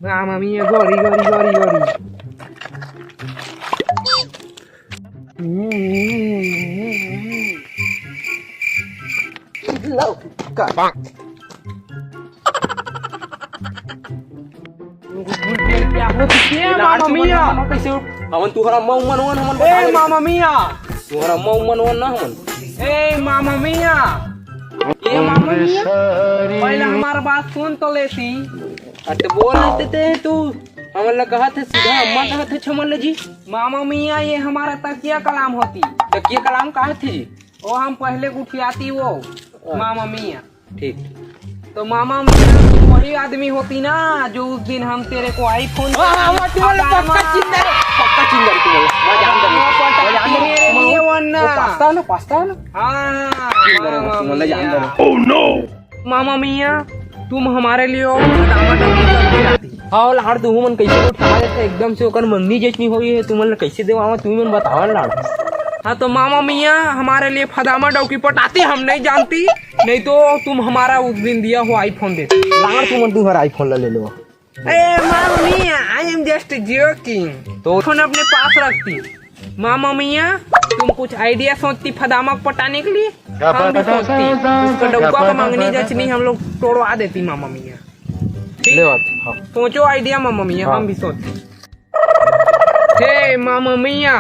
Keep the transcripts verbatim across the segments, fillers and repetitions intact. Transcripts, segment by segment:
Mamma mia, gori, gori, gori, gori. Love का। ए, मामा मिया। कैसे हो? हमन तुहरा मऊ मनवन हमन ए, बता दे। मामा मिया। तुहरा मऊ मनवन ना हमन। ए, मामा मिया। ए, मामा मिया। पहले हमार बात सुन तो लेती। अरे बोल लेते ते तू। हमन ला कहत है सीधा अम्मा कहत है छमन ले जी। मामा मिया, ये हमारा तकिया कलाम होती। तकिया कलाम कहत है जी? वो हम पहले गुठियाती वो। अच्छा। मामा मिया। ठीक। तो मामा मिया, तुम वही आदमी होती ना जो उस दिन हम तेरे को iPhone हाँ, हाँ, हाँ, तू बोला, पक्का चिंदर है, पक्का चिंदर है तू बोला। मैं जानता हूँ। हाँ, मैं जानता हूँ। मेरे लिए वो ना। वो पास्ता है ना, पास्ता है ना? हाँ, चिंदर है, मामा तू बोला, मिया। जानता हूँ। मामा मिया, तुम हमारे लिए वो फदामा डौकी सब खिलाती। हाँ, लाड़, तू मन कैसे उठा लेते एकदम से, ओकर मंगनी जैसनी होई है, तुमन ला कैसे देवावा, तुम मन बतावा लाड़। हाँ, तो मामा मिया, हमारे लिए फदामा डौकी पटाती, हम नहीं जानती, नहीं तो तुम हमारा उस दिन दिया हो iPhone देती। लाड़, तुमन तुहर iPhone ला ले लो। ए, मामा मिया, I am just joking। तो फोन अपने पास रखती। मामा मिया, तुम कुछ idea सोचती फदामा को पटाने के लिए? हम भी सोचती, उसका डौका का मंगनी जचनी हम लोग तोड़वा देती मामा मिया। ठीक? ले बात, हाँ। सोचो idea मामा मिया, हाँ। हम भी सोचती। हे मामा मिया,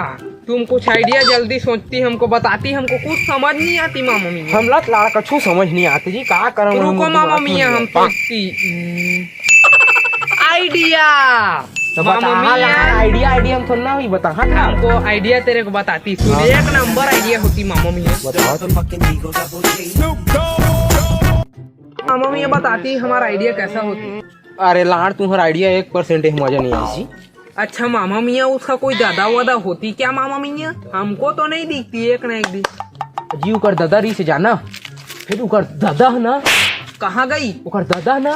तुम कुछ idea जल्दी सोचती, हमको बताती, हमको कुछ समझ नहीं आती मामा मिया। हमला तो लाड़ कछु समझ नहीं आती जी, का करम रुको हम मामा दिमाग मिया, में हम सोचती। हम्म, idea। तो मामा बता, हाँ, मिया। Idea, idea हम थोड़ा ना हुई, बता, हाँ, हाँ। हमको idea तेरे को बताती, सुन, हाँ। एक नंबर idea होती मामा मिया। बताओ तो। मामा मिया बताती हमारा idea कैसा होती। अरे लाड़, तुम्हारा idea एक percent ही मजा नहीं आई जी। अच्छा मामा मिया, उसका कोई दादा वादा होती क्या मामा मिया? हमको तो नहीं दिखती एक ना एक दिन। जी, ओकर दादा रही से जाना, फिर ओकर दादा है ना। कहाँ गई? ओकर दादा है ना, ओ।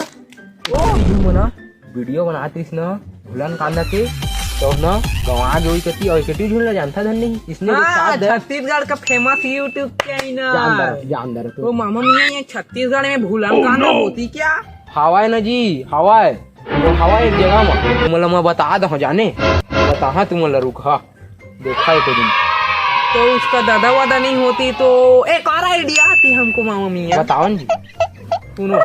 Video बना, video बनात रहिस ना, भूलन कांदा के, तो ना, गंवा गे ओई कती, ओई कती झूलना जानता धन नहीं, इसने हाँ, साथ दे। छत्तीसगढ़ का famous YouTube channel। जानदार, जानदार तो। ओ मामा मिया, ये छत्तीसगढ़ में भूलन कांदा होती क्या? हवाए ना जी, हवाए। वो हवाए एक जगह में, तुमला मैं बता दहूँ जाने, बताहा तुमला रुक, हाँ। देखा है कोई दिन। तो उसका दादा वादा नहीं होती तो एक और idea आती हमको मामा मिया। बताओ न जी। सुनो।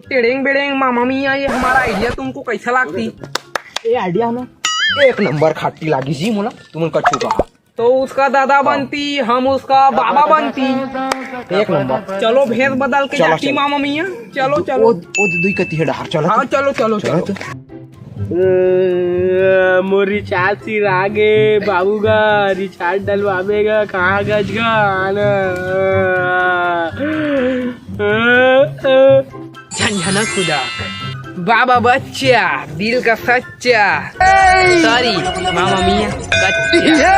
टेड़ेंग बेड़ेंग मामा मिया, ये हमारा idea तुमको कैसा लागती? ये idea ना एक नंबर खाटी लागी जी मोला, तुमन कछु कहा। तो उसका दादा हाँ। बनती, हम उसका बाबा बनती। एक नंबर। चलो भैंस बदल के चलो, जाती चलो। मामा मिया। चलो, चलो। ओ, ओ दुई कती है डहार, चलो हाँ, तो। चलो, चलो, चलो चलो। तो। ए, मोर recharge सिरा गे, बाबू गा, recharge डलवाबे गा, कहाँ गज गा, आना। झनझना खुदा, बाबा बच्चा, दिल का सच्चा। Sorry, मामा मिया, कच्चा।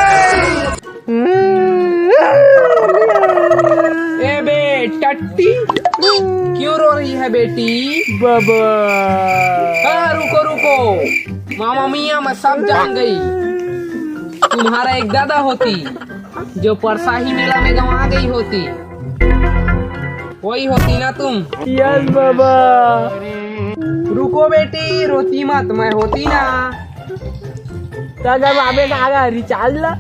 ए बे टट्टी, क्यों रो रही है बेटी? बाबा। हाँ, रुको, रुको, मामा मिया, मैं सब जान गई। तुम्हारा एक दादा होती, जो परसाही मेला में गंवा गई होती। वही होती ना तुम? Yes बाबा। रुको बेटी, रोती मत, मैं होती ना। दादा बाबे का आगा recharge ला।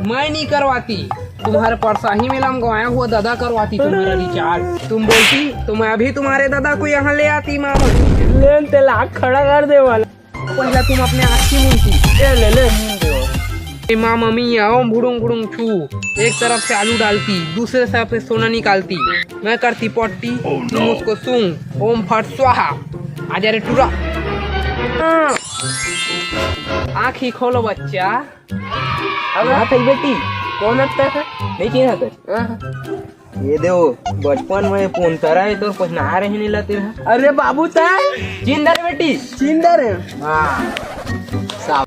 मैं नहीं करवाती, तुम्हारे परसाही मेला में गंवाया हुआ दादा करवाती तुम्हारा recharge। तुम बोलती तो मैं अभी तुम्हारे दादा को यहाँ ले आती मामा। लेन ते लाख खड़ा कर दे वाला। पहला तुम अपने आँखी मूंदती। ए, ले, ले, मूंद दे। ए मामा मिया, ओम भुड़ुंग भुड़ुंग छू। एक तरफ से आलू डालती, दूसरे तरफ से सोना निकालती। मैं करती पट्टी, तुम उसको सूंघ। ओम फट स्वाहा। आ जा रे टूरा। हाँ। आँखी खोलो बच्चा। अब हाँ, थई बेटी, कौन लगता है? नहीं चिन्हा तो? हाँ। ये देखो, बचपन में पोंतरा है तो कुछ ना रहे नहीं लाते हैं। अरे बाबू ताई। चिंदर बेटी। चिंदर है। हाँ। साफ।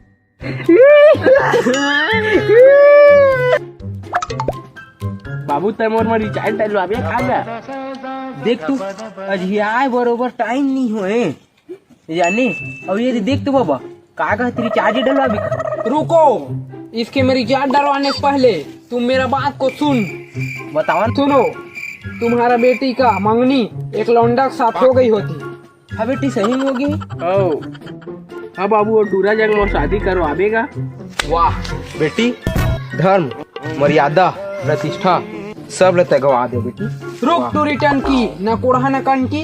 बाबू ताई मोर में recharge डलवाबे का जा। देख तू, अजियाए बरोबर time नहीं होए। जाने, अब ये देख तो बाबा, का कहत recharge डलवाबे का? रुको, इसके में recharge डलवाने से पहले तुम मेरा बात को सुन। बताओ न। सुनो, तुम्हारा बेटी का मंगनी एक लौंडा के साथ हो गई होती। हाँ बेटी, सही में होगे। ओ, हाँ बाबू, वो टूरा जग मोर शादी करवाबे गा। वाह बेटी, धर्म, मर्यादा, प्रतिष्ठा सब ल तैं गवा दे बेटी। रुक वाह। टूरी टंकी, न कोढ़ा न कनकी,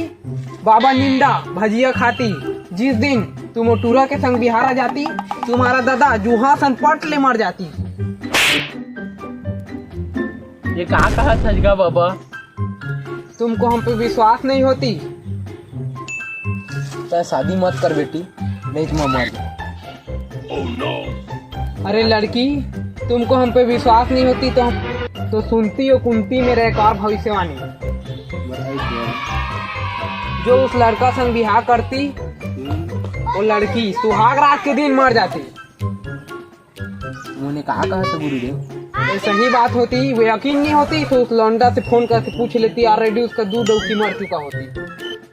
बाबा निंदा भजिया खाती। जिस दिन तुम वो टूरा के संग बिहार आ जाती, तुम्हारा दादा जुहा सन पट ले मर जाती। ये का कहा छजगा बाबा? तुमको हम पे विश्वास नहीं होती? तैं शादी मत कर बेटी, नहीं तो मैं मर जाऊँ। अरे लड़की, तुमको हम पे विश्वास नहीं होती तो हम तो सुनती हो कुंती मेरा एक और भविष्यवाणी। जो उस लड़का संग बिहार करती, वो लड़की सुहाग रात के दिन मर जाती। उन्होंने कहा कहा था गुरुदेव? ये सही बात होती, वो यकीन नहीं होती तो उस लौंडा से फोन करके पूछ लेती, already उसका दू डौकी मर चुका होती।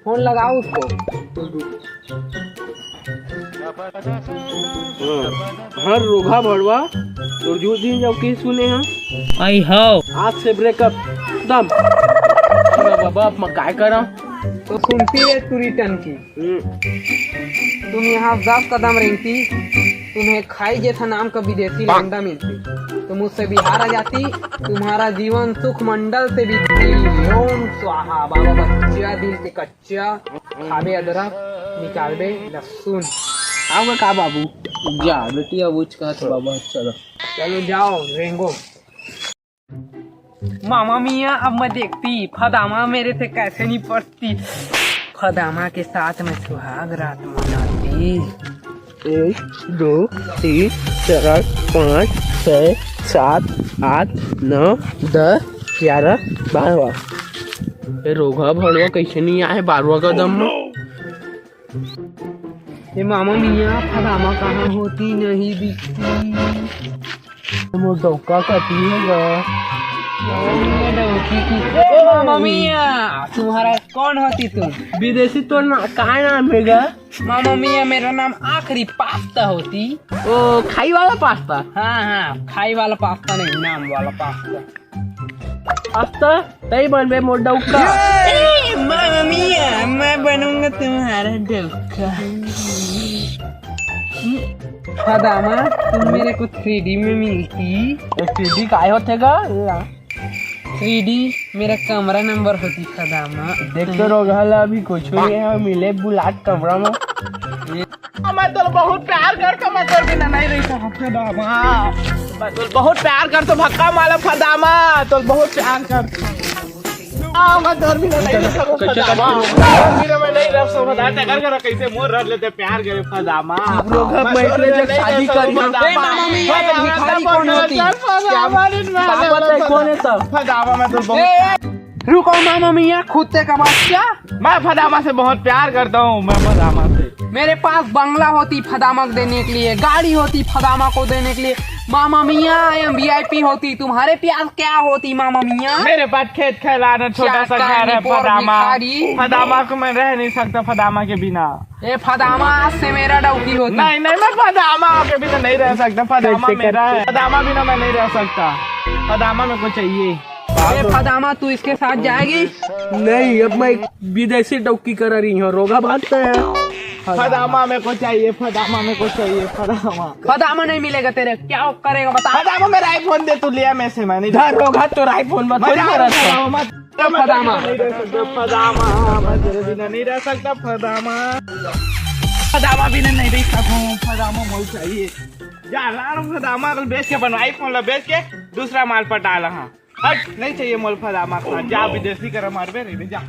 फोन लगाओ उसको। हाँ, रोगहा भड़वा, तोर जू दिन जाओ की सुने हैं? आई हो। आज से ब्रेकअप, खत्म। अरे बाबा, अब मैं काय करा? तो सुनती है टूरी टंकी। हम्म। तुम यहाँ दस कदम रेंगती, तुम्हें खाई जेठा नाम का विदेशी लौंडा मिलती, तुम उससे बिहार आ जाती, तुम्हारा जीवन सुख मंडल से बीतती। ओम स्वाहा। बाबा बच्चा दिल के कच्चा, खाबे अदरक, निकालबे लहसुन। आओगे का बाबू? जा बेटी, अब उच कहत बाबा, चलो। चलो जाओ, रेंगो। मामा मिया, अब मैं देखती फदामा मेरे से कैसे निपटती। फदामा के साथ मैं सुहाग रात मनाती। एक, दो, तीन, चार, पाँच, छः, सात, आठ, नौ, दस, ग्यारह, बारह। ये रोगहा भड़वा कैसे नहीं आए बारवा कदम में? ए मामा मिया, फदामा कहाँ होती, नहीं दिखती। मोर डौका कती हे गा। ए मामा मिया, तुम्हारा कौन होती तुम? विदेशी तोर ना, का नाम हे गा? मामा मिया, मेरा नाम आखिरी पास्ता होती। ओ, खाई वाला पास्ता? हाँ, हाँ, खाई वाला पास्ता नहीं, नाम वाला पास्ता। पास्ता तई बनबे मोर डौका। ए, मामा मिया, मैं बनूंगा तुम्हारा डौका। फदामा, तुम मेरे को थ्री डी में मिलती। थ्री डी काय होथे गा? थ्री डी मेरा कमरा नंबर होती फदामा। देख तो रोगहा ला, अभी कुछ नहीं है, मिले बुलाट कमरा में। मैं तोर बहुत प्यार करता, मैं तोर बिना नहीं रह सकता फदामा। मैं तोर बहुत प्यार करता, भक्का माला फदामा, तोर बहुत प्यार करता। आ, मैं तोर बिना नहीं रह सकता फदामा। तोर बिना मैं नहीं रह सकता, तेकर घर कैसे मोर रह लेते प्यार करे फदामा। रोगहा मैं बैठ ले, जब शादी करी हम। ए मामा मिया, भिखारी कौन होती? फदामा, कौन है तब? फदामा, मैं तोर बहुत ए, रुको मामा मिया, कुत्ते का बच्चा। मैं फदामा से बहुत प्यार करता हूँ, मैं फदामा से। मेरे पास बंगला होती फदामा को देने के लिए, गाड़ी होती फदामा को देने के लिए। मामा मिया, I am V I P होती, तुम्हारे प्यास क्या होती मामा मिया? मेरे पास खेत खैलान है, छोटा सा घर है फदामा। फदामा को मैं रह नहीं सकता फदामा के बिना। ए फदामा, आज से मेरा डौकी होती। नहीं, नहीं, मैं फदामा के बिना नहीं रह सकता। फदामा मेरा है, फदामा बिना मैं नहीं रह सकता। फदामा मेरे को चाहिए। ए फदामा, तू इसके साथ जाएगी? नहीं, अब मैं विदेशी डौकी करा रही हूँ, रोगहा भागता है। फदामा मेरे को चाहिए, फदामा मेरे को चाहिए, फदामा। फदामा नहीं मिलेगा तेरे, क्या करेगा बता? फदामा मेरा iPhone दे, तू लिया मैं से, मैं नहीं धर रोगहा, तोर iPhone मत, मजा आ रहा है। फदामा। नहीं रह सकता फदामा, मैं तेरे बिना नहीं रह सकता फदामा। फदामा बिना नहीं रह सकूं, फदामा मोर चाहिए। जा लाड़ फदामा को बेच के, अपन iPhone ला बेच के दूसरा माल पटा ला। हाँ, हट, नहीं चाहिए मोर फदामा का। जा विदेशी करा मारबे रे, जा।